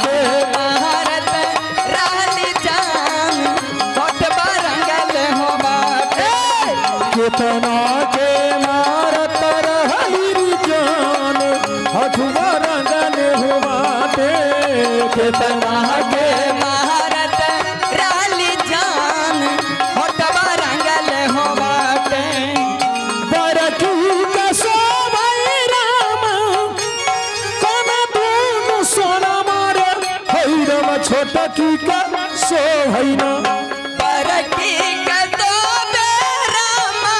के भारत रहली जान होठवा रंगल हो बाटे। कितना के मारत रहली जान हथुआ रंगल हो बाटे। कितना के भारत रहली जान होठवा रंगल हो बाटे। बरकी के शोभै राम कोना दुनु सोना मारे हैरम छोटकी के शोभै ना। बरकी के दोबे रामा,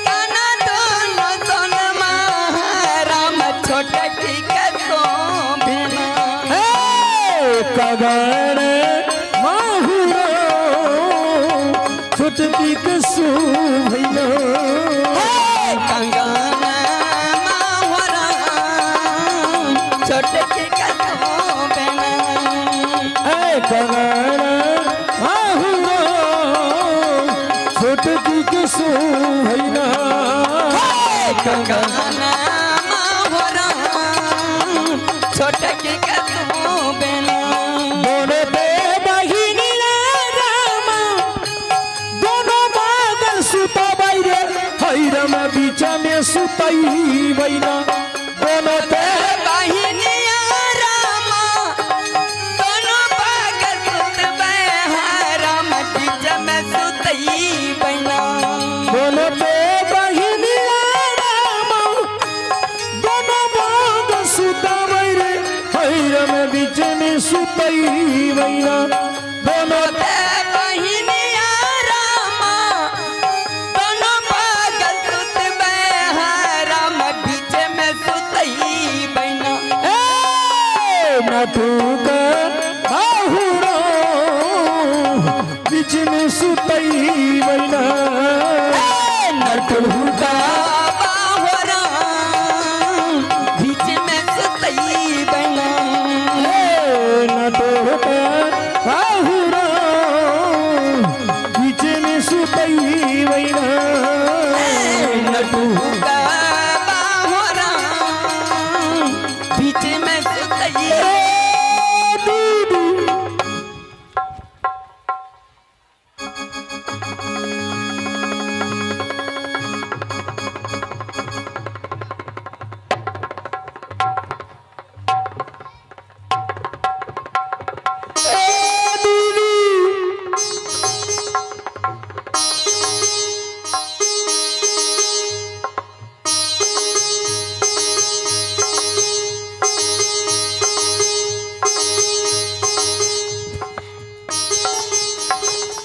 काना दोनों सोनमा, राम छोटकी के शोभना। हे कगन माहुरो छोटकी के शोभै ना। हे कंगन माहुरा, छोटकी के शोभना। हे कगन माहुरो छोटकी के शोभै ना। हे कंगन माहुरा, छोटकी के शोभना। दोनों पे बहिनी रामा दोनों बागल सुता रे हैरम बीच में सुतई बैना। दोनों पे बहिनिया रामा, दोनों पागल सुतबै हैं, राम बीच में सुतई बना। दोनों पे बहिनी रामा दोनों बागल सुता रे हैरम बीच में सुतई बैना। दोनों ते बहिनिया रामा, दोनों पागल सुतबै हैं, राम बीच में सुतई बना। ए नटुक बाहुरो बीच में सुतई बैना। नटुका बाहुरा, बीच में सुतई बना। ए नटुक बाहुरो बीच में सुतई बैना। नटुका बाहुरा, बीच में सुतई। ए दीदी ए दीदी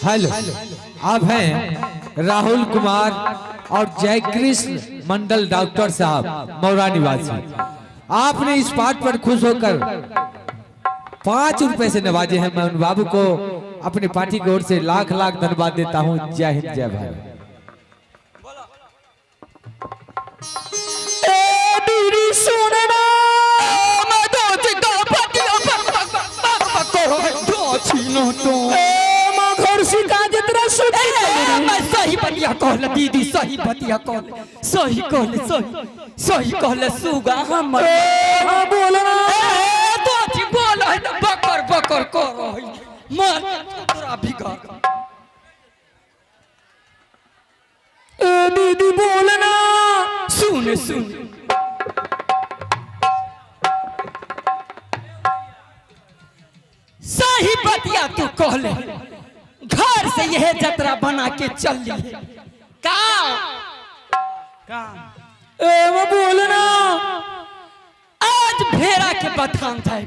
हेलो, आप हैं राहुल कुमार और जय कृष्ण मंडल डॉक्टर साहब मौरा निवासी। आपने इस पाठ पर खुश होकर 5 रुपए से नवाजे हैं। मैं उन बाबू को अपनी पार्टी की ओर से लाख लाख धन्यवाद देता हूं। जय हिंद, जय भारत। ए दीदी सुनना ए मां घर सिका जितना सुती सही बतिया कहल दीदी, सही बतिया कहल, सही कहल, सही सही कहल सुगा हमर। ए मां बोलना। ए, तो बोल है त बकर बकर कर है मार तोरा बिगड़। ए दीदी बोलना। सुन सुन, सही बतिया तू कहले, घर से यह जतरा बना के चल ली का। ए मां बोलना। आज भेड़ा के बथान जाए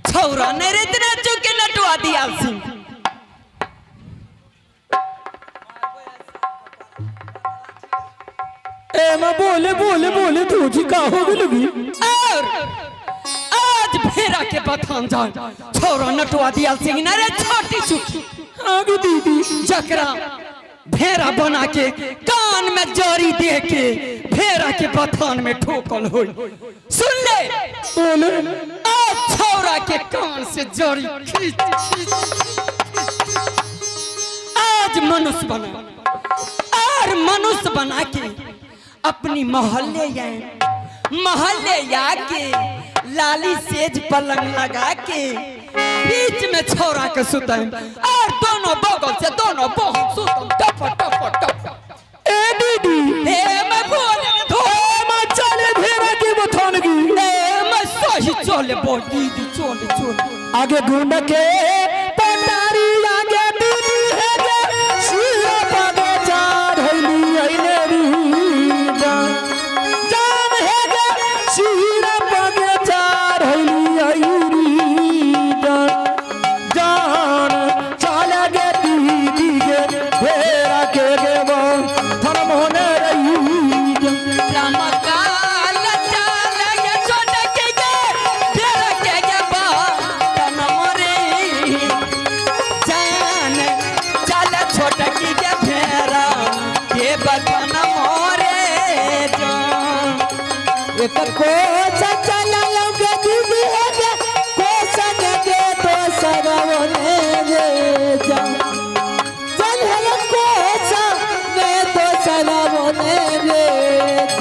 छौरा ने रे इतना चुके नटवा दिया सिंह। ए मां बोले बोले बोले तुझी का हो गेलगी। और आज भेड़ा के बथान जाए छौरा नटवा दिया सिंह ने रे छोटी चुकी आगे दीदी जकरा भेड़ा बना के कान में जड़ी दे के भेड़ा के बथान में ठोकल हो। सुन ले, बोले। आज छौरा के कान से जड़ी खींच खींच आज मनुष्य बना और मनुष्य बना के अपनी मोहल्ले आए, मोहल्ले आके लाली सेज पलंग लगा के बीच में छौरा के सुतम और दोनों बगल से दोनों बहन सुतम टप टप टप। ए दीदी। ए मैं बोल धो। मैं चले भेड़ा के बथान की। ए मैं सही चले बो दीदी, चले चले। आगे गुंड के पटारी आगे दीदी है गे सिरा पागे चढ़ैली अइने री जान जान है गे सिरा पागे चढ़ैली अइरी जान जान चल गे दीदी गे भेड़ा के गे थन मोने रही जान। रामकाल चाल ये छोटे के गे भेड़ा के गे बा तन मोरे जान चल छोटे की गे भेड़ा के बदन मोरे जान। एक कोसा चला लौके दीदी है गे कोसा ने गे तो सरावने रे जान चल है कोसा ने तो सरावने रे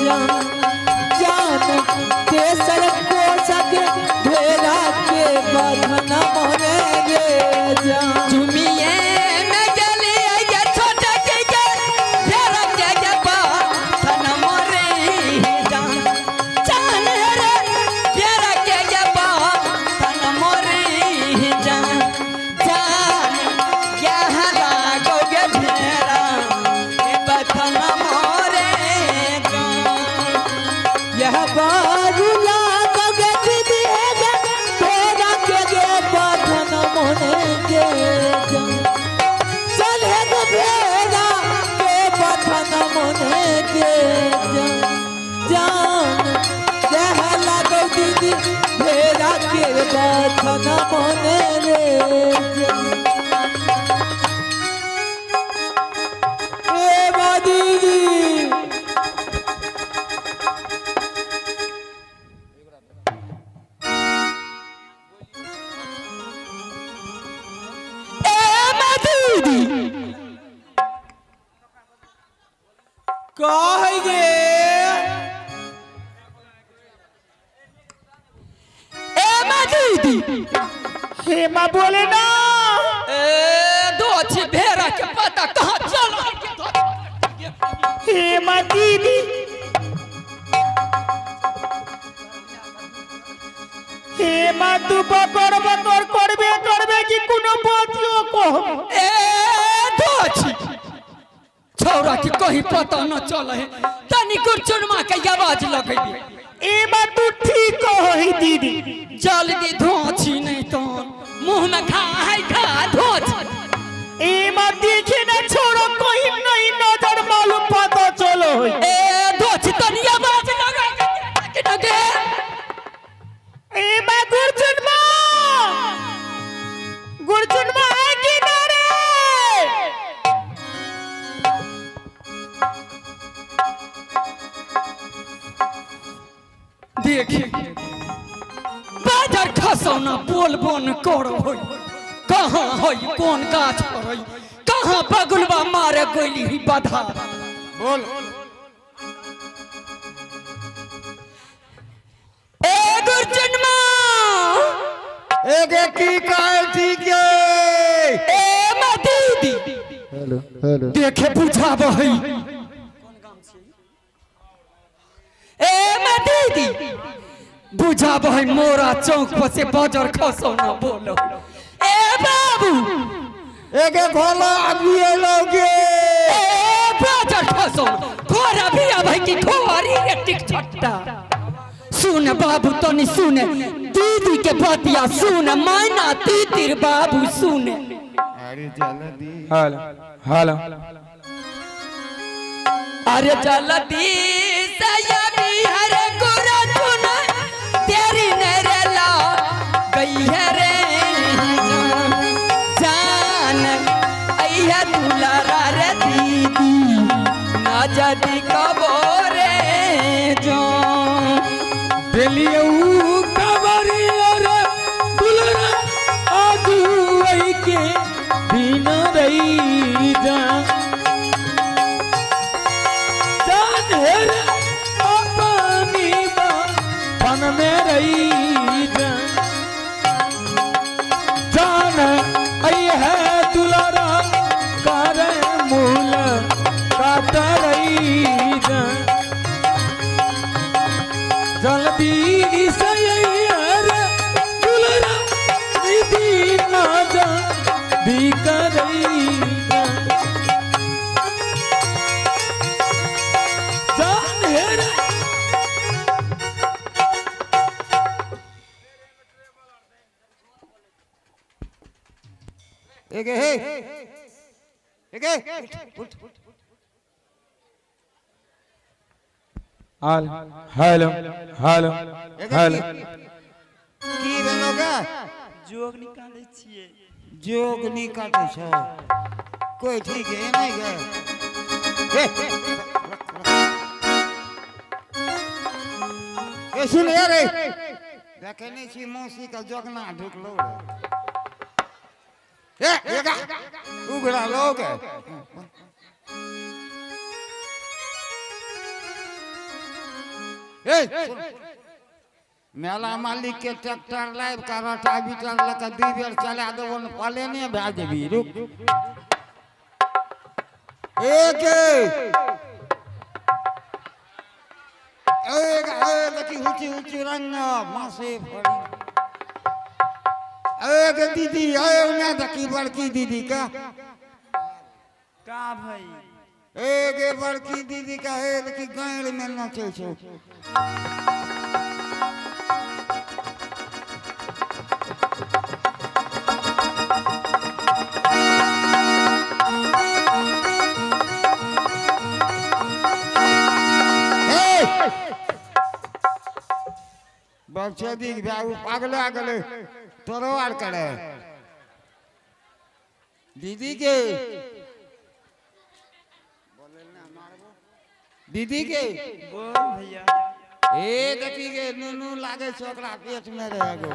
जान जान के सर कोसा के भेड़ा के बधना मोरे रे जान। चुमिए में गली ये छोटे के गे भेड़ा के गे बा तन मोरे जान जान रे भेड़ा के गे बा तन मोरे जान जान यहाँ लागो गे भेड़ा के बथन मोरे जान। यह बारू लागोगे दीदी है गे तोरा के गे बधन मोने के जान चल है गो भेड़ा के बधन मोने के जान जान यह लागो दीदी भेड़ा के बधन मोने रे जान। ए बा दीदी। ए मा दीदी। का है गे? ए मा दीदी। हेमा बोले ना। ए दो अच्छी भेड़ा के पता कहाँ चल। हेमा दीदी, हेमा तू बकर बकर करबे करबे कि कोनो बातियो कह। ए दोछी छौरा के कहीं पता न चल है तनी गुरचुनमा के आवाज लगेबे। एमा तू ठीक कही दीदी। जल्दी धोछी नहीं तो मुंह में खा है खा धोछी। एमा देखे ना छोड़ो कहीं नहीं नजर मालूम पता चलो है। ए धोछी तनी आवाज लगा के लगे। एमा गुरचुनमा गुरचुनमा है कि ना रे? देखी बाजार खसौना बोल बोन करो होई कहाँ होई कौन गाछ पर होई कहाँ बगुलवा मारे गोली ही बधा। बोल। ए गुरचुनमा। एगे की कहे ठीक है। ए मा दीदी। Hello hello. देखे बुझाब है। ए मा दीदी बुझाब है मोरा चौक पर से बजर खसौना बोलो। ए बाबू। एगे भोला अभी एलोगे। ए बजर खसौना घोड़ा भी आबै कि घोड़ी रे टिक छट्टा। सुन बाबू तनी सुन दीदी के बतिया सुन मैना तीतिर बाबू सुन। अरे जल्दी। Hello hello. अरे जल्दी सयाबी हरे गोरा चुन तेरी नरेला गई है रे जान जान अइया दुलारा रे दीदी ना जदी कबो रे जान। दिलियऊ कबरिया रे दुलरा आजू के दिन रही जा जान है रे अपनी बा फन में रही। एगे हे एगे उठ उठ। हाल हेलो हेलो एगे हेलो। की भेलो गे? जोग निकालै छियै। जोग नहीं काटे छो कोई ठीक है नहीं गे। ए, ए सुन यार ए देखे नहीं छी मौसी का जोगना ढुकलो रे। ए एगा उगड़ा लोग ए सुन। मेला मालिक के ट्रैक्टर लाइव का रोटा बीटर लके 2 बेर चला देबो न पले ने भए जेबी। रुक एक एक एक की ऊंची ऊंची रंग मासे फड़ी। एक दीदी ए ना देखी बड़की दीदी का का भाई? एक बड़की दीदी का हे देखी गाँव में नाचे छो। बच्चे बाबू पागला गेले तोरो आर करे दीदी के दीदी के बोल भैया। ए देखी गे नुनू लागे छै ओकरा पेट में रहे गो।